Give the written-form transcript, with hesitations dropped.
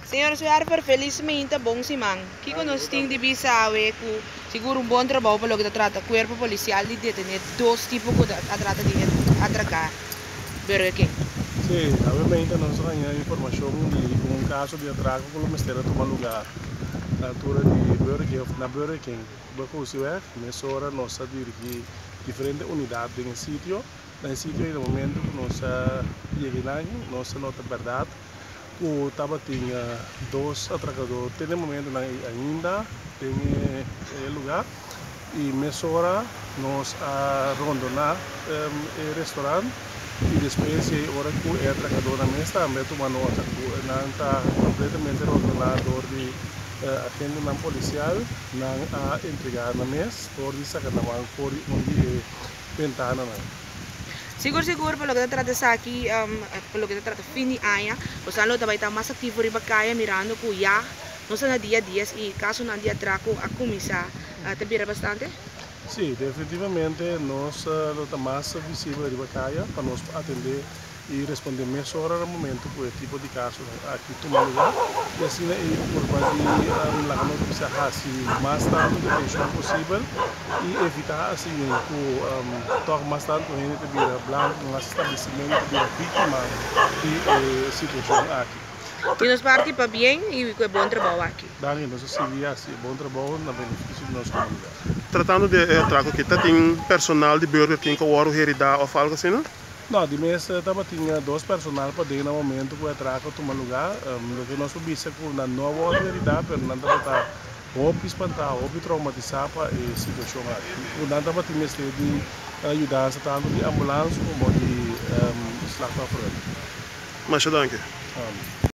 Señor Zwerver, felismente bon siman. Kiko nos tin di bisa awe ku sigur un bon trabou pa loke ta trata kuerpo polisial di detené dos tipo ku a trata di atraká Burger King? Sí, awe nos a haña informashon di un kaso di atrako ku lo mester a tuma lugá na altura di Burger King òf na Burger King Bacosiweg. Mesora nos a dirigí diferente unidat den e sitio. Na e sitio ei na momento ku nos a yega einan nos a nota bèrdat ku tabatin dos atrakadó te na e momentonan ei ainda den e lugá i mesora nos a rondoná e restorant i despues ei ora ku e atrakadónan mes tambe a tuma nota ku nan ta kompletamente rondoná dor di agentenan polisial, nan a entregá nan mes dor di saka nan man for di un di e bentananan. Sigur sigur pa loke ta trata esaki, pa loke ta trata fin di aña, boso lo ta bai ta mas aktivo riba kaya mirando ku ya nos ta na dia dies i kasonan di atrako a kuminsá ta bira bastante? Sí, definitivamente nos lo ta mas visibel riba kaya pa nos por atendé i respondé mesora na momento ku e tipo di kasonan aki tuma lugá i asina ei purba di laga nos bisa hasi mas tantu detenshon posibel i evitá asina ku tòg mas tantu hende ta bira blanku, mas establesimentu ta bira víktima di e situashon aki. Di nos parti pabien i ku e bon trabou aki. Danki, nos a sigui hasi e bon trabou na benefisio di nos komunidat. Tratando di e atrako aki, ta tin personal di Burger King ku a wòrdu heridá òf algu asina? No, di mes tabatin dos personal paden na momento ku e atrako a tuma lugá. Loke nos por bisa ku nan no a wòrdu heridá, pero nan tabata hopi spantá, hopi troumatisá pa e situashon aki. Ku nan tabatin mester di yudansa tantu di ambulans komo di slachtofferhulp. Masha danki. Amen.